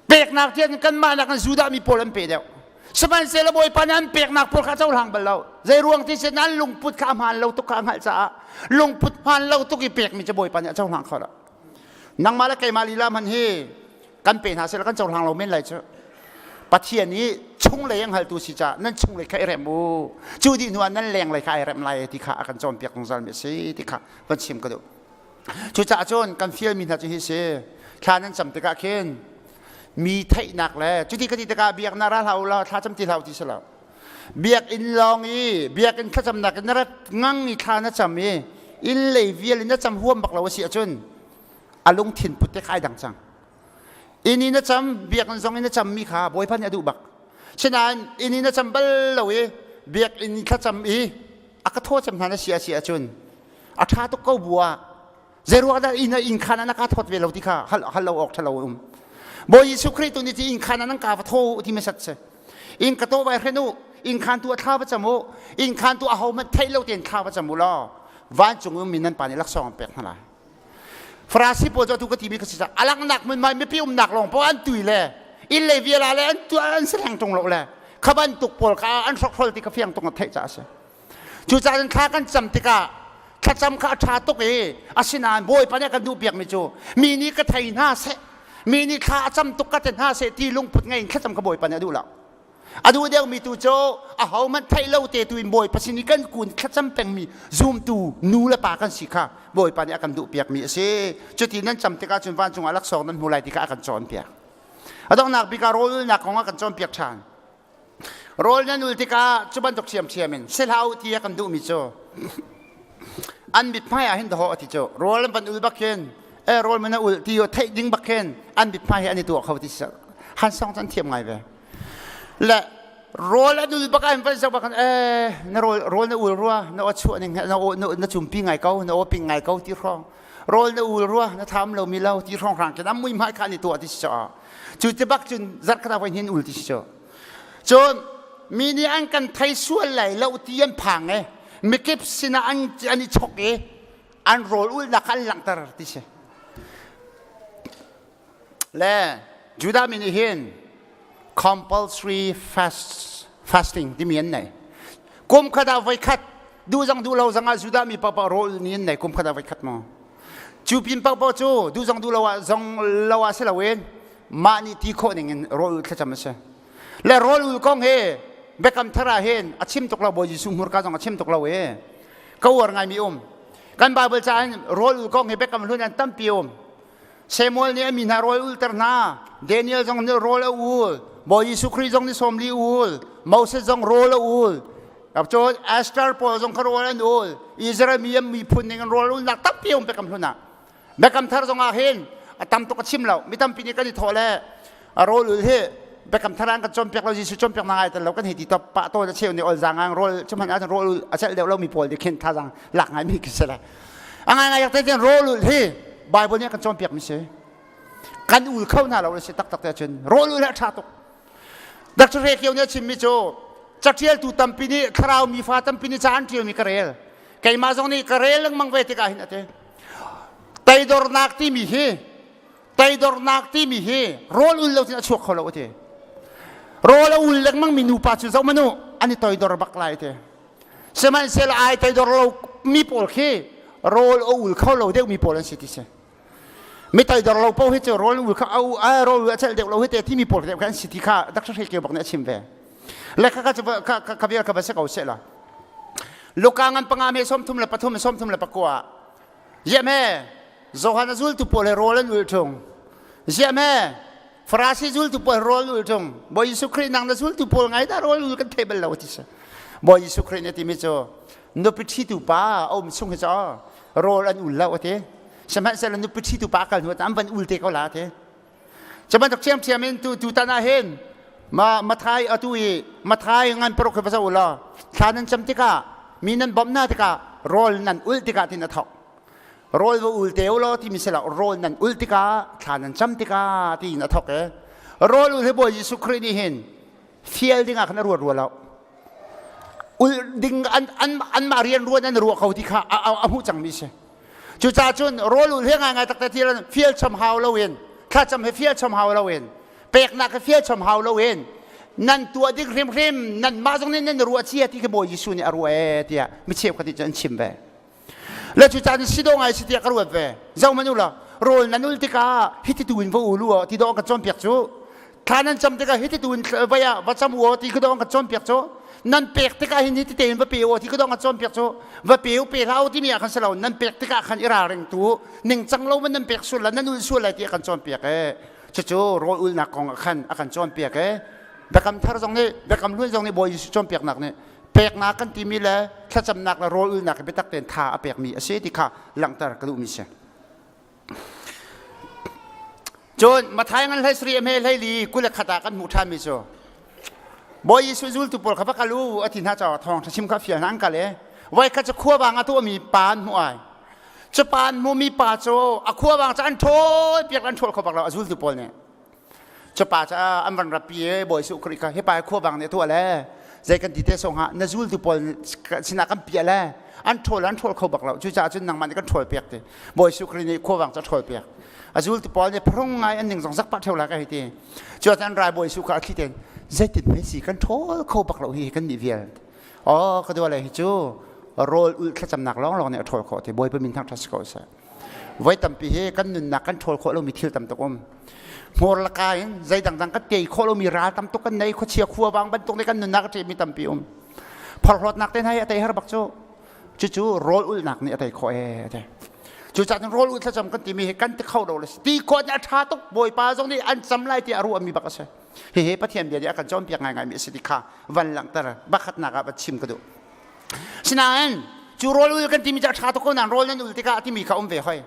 Peknak tiah cun kanmah nakin Judah mi pawl an pe deuh. Sihmanhsehlaw Bawipa nih an peknak pawl kha a cohlang bal lo. Zei ruang ti sin an lungput kha a hmaan lo tuk kha a hngalh caah lungput hmaan lo tuk i pekmi cu Bawipa nih a cohlang kho lo. Nangmah le keimah lila hmanh hi kan pe hna seh kan cohlang lo men lai cu. Pathian i chunglei a hngaltu si caah nan chunglei kha i rem u. Cu dih hnu ah nan lenglei kha ai rem lai ti kha a kan cawnpiak zungzal mi a si ti kha van chim ka duh. Cucaah cun kan fialmi hna cu hi si. Thla nan cam tikah khin mi theihnak le cuti ka ti tikah biaknak ra hlah u law thla cam ti hlah u ti si lo. Biakinn lawng i biakinn thlacamnak in na rat ngang i thla na cam i inn lei vial in na cam huam bak lo a si ahcun a lungthin put te kha ai dang cang. Inn i na cam biakinn zong in na cammi kha Bawipa nih a duh bak. Sinain inn i na cam bal lo i biakinn i thlacam i a ka thaw cam hna na si a si ahcun a ṭha tuk ko bu ah zeiruang dah inn inn khan ah na ka thawt ve lo ti kha hal hal lo awk ṭhalo um Bawi Jesuh Khrih tu nih ci inn khan ah nan ka va thaw ti mesat si inn ka taw vai hren u inn khan tu a thla va cam u inn khan tu a ho hmanh theih lo tein thla va cam u law vancung um mi nan pa nih laksawng an pek hna lai. Farasi pawl cu atu ka timi ka si cang. A langhnak hmunhma mipi umnak lawng poah an tui le inn le viala le an tuah an si hleng ṭung lo le kha bantuk pawl kha an hrokhrol ti kha fiang tuk na theih caah a si. Cucaah cun thla kan cam tikah thlacam kha a ṭha tuk i asinain Bawipa nih a kan duhpiakmi cu mi nih ka thei hna seh, mi nih thla a cam tuk ka ti hna seh ti lungput ngei in thlacam kha Bawipa nih a duh lo. A duh deuhmi tu cu ahohmanh theih lo te tu in Bawipa sin i kan kun thlacam pengmi zumtu nu le pa kan si kha Bawipa nih a kan duhpiakmi a si. Cuti nan cam tikah cun vancung ah laksawng nan hmu lai ti kha a kan cawnpiak. A donghnak bik ah rawl ulnak kong a kan cawnpiak ṭhan. Rawl nan ul tikah cu bantuk ṭhiamṭhiam in si hlah u ti a kan duhmi cu an mithmai ah hin dawh a ti cu rawl an van ul bak khin e rawl man a ul ti theih ding bak khin an mithmai hi an i tuah kho ti si han song cu an thiam ngai ve. Le rawl an ul bak ah van zoh bak eh na rawl rawl na ul rua na aw chuah ning na aw na cumpi ngai ko na aw ping ngai ko ti hrawng rawl na ul rua na tham lo mi lo ti hrawng hrang khin am mui hmai kha ni tuah ti si cho cu ti bak cun zarh khat ah voi hin ul ti si cho cun mi nih an kan thei sual lai lo ti an phang e mikip sinah an an i chok i an rawl ulnak an langhter ti si Le Judah mi nih hin compulsory fast, fasting timi an nei. Kum khat ah voikhat duh zong duh lo zong ah Judah mi paohpaoh rawl ni an nei kum khat ah voikhat maw. Cu pin paohpaoh cu duh zong duh lo ah zong lo ah si loin mah nih ti khawh ning in rawl thlacam a si. Le rawl ul kong hi Biakam Thar ah hin a chim tuk lo Bawi Jesuh hmurka zong a chim tuk lo i ka uar ngaimi um. Kan Bible ca in rawl ul kong hi Biakam Hlun an tampi um. Samuel nih a mi hna rawl ulter hna. Daniel zong nih rawl a ul. Bawi Jesuh Khrih zong nih 40 ul. Moses zong rawl a ul. Cun Esther pawl zong kha rawl an ul. Israel mi an miphun ning in rawl ulnak tampi um Biakam Hlun ah. Biakam Thar zong ah hin a tam tuk a chim lo. Mi tampi nih kan i thawh le a rawl ul hi Biakam Thar an kan cawnpiak lo Jesuh cawnpiak na ngai tel lo kan hei ti top pah tawn a cheu nih ol zaang ang rawl cuhmanh ahcun rawl ul a celh deuh lo mi pawl nih khin thazaang lak ngai mi khi si lai. A ngai ngai te rawl ul hi Bible nih a kan cawnpiak mi si. Kan ul kho hna lo si taktak te cun rawl ul hi a ṭha tuk. Dr. Rekio nih a chimmi cu caṭialtu tampi nih thlarau mi fa tampi nih ca an ṭialmi ka rel. Keimah zong nih ka rel lengmang ve tikah hin a ti. Teidornak timi hi teidornak timi hi rawl ul lo cun a chuak kho lo a ti. Rawl a ul lengmang mi nupa cu zoh manu an i toidor bak lai a ti. Sihmanhsehlaw ai toidor lo mi pawl khi rawl a ul kho lo deuh mi pawl an si ti si. Mi toidor lo paoh hi cu rawl ul kha au a rawl a celh deuh lo hi te timi pawl deuh kha an si ti kha Dr. Hre Kio bak nih a chim ve. Le kha kha kha kha vial kha va si ko seh la. Luka ngan panga me 33 34 Ziah me Johan a zultu pawl he rawl an ul ṭung. Ziah me Farasi zultu pawl rawl ul ṭung. Bawi Jesuh Khrih nang na zultu pawl ngai dah rawl ul kan thei bal lo ti si. Bawi Jesuh Khrih nih a timi cu nupi ṭhitu pa a um chung hi cu rawl an ul lo a ti. Sihmanhsehlaw nupi ṭhitu pa kal hnu an van ul te ko la a ti. Cu bantuk ṭhiamṭhiam in tu tutan ah hin ma Mathai atu i Mathai ngan paruk hi va zoh u law thla nan cam tikah mi nan bawmh hna tikah rawl nan ulh tikah tin a thawk. Rawl va ul te u law timi si lo rawl nan ul tikah thla nan cam tikah tiin a thawk i rawl ul hi Bawi Jesuh Khrih nih hin fial ding ah khan a ruat rua lo. Ul ding an an anmah rian ruan an ruah ko ti kha a, a, a hmuh cangmi si. Cucaah cun rawl ul he ngaingai taktak ti fial chom hau loin thlacam he fial chom hau loin peknak he fial chom hau loin nan tuah ding hrimhrim nan mah zong nih nan ruah cia ti khi Bawi Jesuh nih a ruah ee tiah mi cheukhat nih cun an chim ve. Le cucaah si dawh ngai si tiah ka ruat ve. Zoh hmanh u law rawl nan ul tikah hiti tu in va ul u ti dawh an kan cawnpiak cu. Thla nan cam tikah hiti tu in vai ah va cam u ti ka dawh an kan cawnpiak cu. Nan pek tikah hin hiti tein va pe u ti ka dawh an kan cawnpiak cu. Va pe u pe hlah u timi ah khan si lo nan pek tikah khan i ralring tu ningcang lo man nan pek sual la nan ul sual lai ti a kan cawnpiak ee. Cucu rawl ulnak kong ah khan a kan cawnpiak ee. Biakam thar zong nih biakam hlun zong nih Bawi Jesuh cawnpiaknak nih peknak kan timi le thlacamnak le rawl ulnak hi biatak tein tha a pekmi a si ti kha langhter ka duhmi si. Cun Matthai ngan hlei sari a hme hlei li 21 ah kan hmuh ṭhanmi cu Bawi Jesuh zultu pawl kha va kal u a ti hna caah thawng ṭha chim kha fial hna an kal i voikhat cu khuavang a tuahmi pa an hmuh ai. Cu pa an hmuhmi pa cu a khuavang cu an ṭhawl piak an ṭhawl kho bak lo a zultu pawl nih. Cu pa cu an van rapi i Bawi Jesuh Khrih kha hi pa hi khuavang nih a tuah le. Zei kan ti te song ha na zultu pawl sinah kan piah le an ṭhawl an ṭhawl kho bak lo. Cucaah cun nangmah nih kan ṭhawl piak ti. Bawi Jesuh Khrih nih khuavang cu a ṭhawl piak. A zultu pawl nih phrung ngai an ning zong zak pah ṭheo lai ka hei ti. Cucaah an rai Bawi Jesuh kha a thli tein zeitin hme si kan ṭhawl kho bak lo hi kan nih vial. Aw ka dua le hi cu rawl ulh thlacamnak lawnglawng nih a ṭhawl khawh ti. Bawipa min thangṭhat si ko seh. Voi tampi hi kan nunnak kan ṭhawl khawh lomi thil tam tuk um. Hmur laka in zei dangdang kan tei khawh lomi ral tam tuk kan nei khuachia khuavang bantuk nih kan nunnak a ṭemi tampi um. Phorhlawtnak te hna hi a tei har bak cu. Cucu rawl ulhnak nih a tei khawh ee a ti. Cucaah cun rawl ulh thlacam kan timi hi kan ti kho lo le ti khawh nih a ṭha tuk Bawipa zong nih an cam lai tiah a ruahmi bak a si. Hihi Pathian bia nih a kan cawnpiak ngaingaimi a si ti kha van langhter pakhatnak ah va chim ka duh. Sinain cu rawl ul kan timi cu a ṭha tuk ko nain rawl nan ul tikah a timi kha um ve hoi.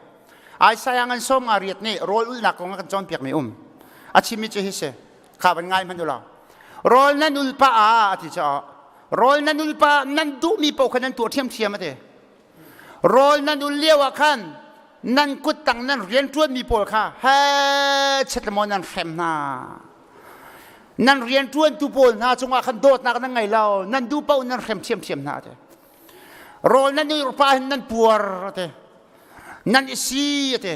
Isaiah ngan sawm nga riat nih rawl ulnak kong a kan cawnpiakmi um. A chimmi cu hi si. Kha van ngai hmanh u law. Rawl nan ul pah ah a ti caah rawl nan ul pah nan duhmi paoh kha nan tuah ṭhiamṭhiam a ti. Rawl nan ul lio ah khan nan kut tang nan rianṭuanmi pawl kha he chet le maw nan hrem hna. Nan rianṭuantu pawl hna cungah khan dawtnak nan ngei lo, nan duh paoh nan hrem ṭhiamṭhiam hna a ti. Rawl nan ul pah hin nan puar a ti. Nan i si a ti.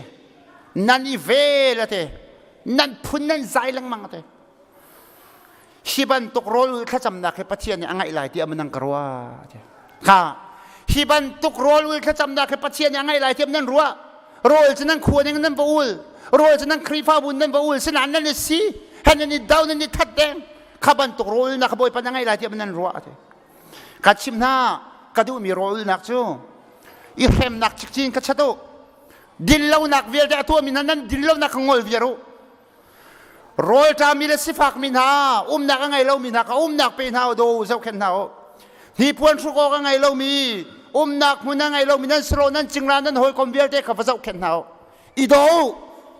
Nan i vel a ti. Nan phun nan zai lengmang a ti. Hi bantuk rawl ul thlacamnak hi Pathian nih a ngaih lai tiah nan ka ruah. Kha hi bantuk rawl ul thlacamnak hi Pathian nih a ngaih lai tiah nan ruah. Rawl cu nan khua ning nan va ul. Rawl cu nan Khrihfabu nan va ul. Sinain nan i si. He nan i do nan i that deng. Kha bantuk rawl ulnak kha Bawipa na ngaih lai tiah nan ruah. Ka chim hna ka duhmi rawl ulnak cu i hremnak cikcin ka chat u. Dinlonak vialte a tuahmi hna nan dinlonak kha ngol viar u. Rawlṭami le sifakmi hna, umnak a ngei lomi hna kha umnak pe hna u, daw u, zohkhenh hna u. Hnipuan hruk awk a ngei lomi, umnak hmun a ngei lomi nan saro, nan cingla, nan hawikom vialte kha va zohkhenh hna u. I daw u.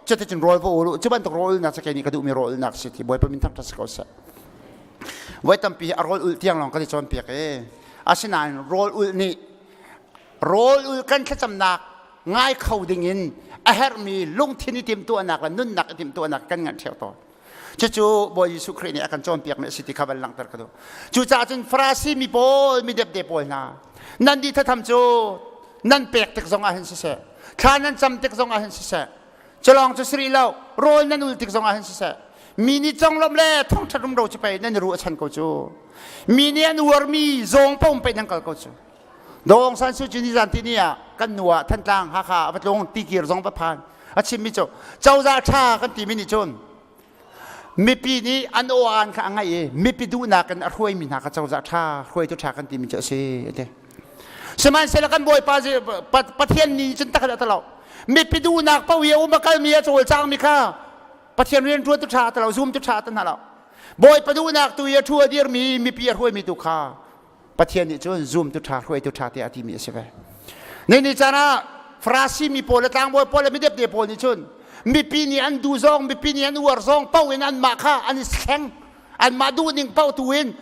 Cuticun rawl va ul u. Cu bantuk rawl ulnak cu kei nih ka duhmi rawl ulnak si ti Bawipa min thangṭhat si ko seh. Voi tampi hi a rawl ulh tiang lawng kan i cawnpiak i asinain rawl ulh nih rawl ul kan thlacamnak ngai kho dingin a herhmi lungthin i timhtuahnak le nunnak i timhtuahnak kan nganh ṭheo tawn. Cucu Bawi Jesuh Khrih nih a kan cawnpiakmi a si ti kha van langhter ka duh. Cucaah cun Farasi mi pawl, mi depde pawl hna, nan di thatham cu nan pek tik zong ah hin siseh, thla nan cam tik zong ah hin siseh, culawng cu si rih lo, rawl nan ul tik zong ah hin siseh, mi nih conglawmh le thawngṭhat rumro cu pei nan i ruah chan ko cu. Mi nih an uarmi zawng paoh pei nan kal ko cu. Daw Aung San Suu Kyi nizan tini ah kan nu ah Thantlang Hakha a va tlung tikir zong va phan a chimmi cu cozah ṭha kan timi nih cun mipi nih an aw-aan kha a ngaih i mipi duhnak in a hruaimi hna kha cozah ṭha hruaitu ṭha kan timi cu a si a ti. Sihmanhsehlaw kan Bawipa Pathian nih cun takhat a ti lo. Mipi duhnak paoh i a um a kalmi a cawlcangmi kha Pathian rian ṭuantu ṭha a ti lo, zumtu ṭha a ti hna lo. Bawipa duhnak tu i a ṭhu a dirmi mipi a hruaimi tu kha Pathian nih cun zumtu ṭha hruaitu ṭha tiah a timi a si ve. Ni ni caan ah Farasi mi pawl le tlangbawi pawl le midepde pawl nih cun mipi nih an duh zong mipi nih an uar zong paoh in anmah kha an i thleng anmah duh ning paoh tu in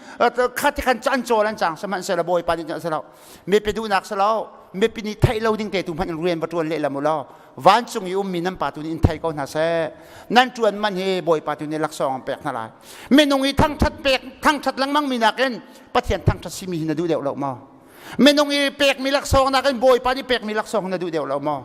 kha ti khan an cawl an cang sihmanhsehlaw Bawipa nih cun a si lo mipi duhnak si lo mipi nih theih lo ding te tu hmanh in rian va ṭuan lehlam u law vancung i ummi nan pa tu nih in thei ko hna seh nan ṭuan man hi bawipa tu nih laksawng an pek hna lai minung i thangṭhat pek thangṭhat lengmang mi nakin pathian thangṭhat simi hi na duh deuh lo maw minung i pekmi laksawng nakin bawipa nih pekmi laksawng na duh deuh lo maw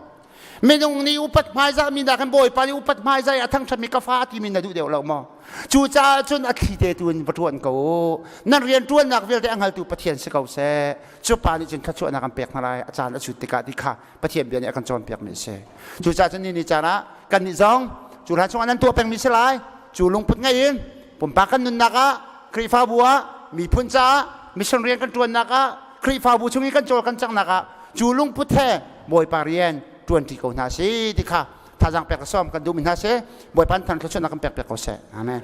minung nih upat hmaizah mi nakin bawipa nih upat hmaizah i a thangṭhatmi ka fa timi na duh deuh lo maw cucaah cun a thli te tu in va ṭuan ko u nan rian ṭuannak vialte a hngaltu pathian si ko seh cu pa nih cun thluachuahnak an pek hna lai a caan a cut tikah ti kha Pathian bia nih a kan cawnpiakmi a si. Cucaah cun ni ni caan ah kannih zong cu hlan chungah nan tuah pengmi si lai. Cu lungput ngei in pumpak kan nunnak ah Khrihfabu ah miphun caah mission rian kan ṭuannak ah Khrihfabu chung i kan cawl kan canghnak ah cu lungput he Bawipa rian ṭuanṭi ko hna si ti kha thazaang pek ka sawm kan duhmi hna si Bawipa an thang thluachuahnak kan pek piak ko seh. Amen.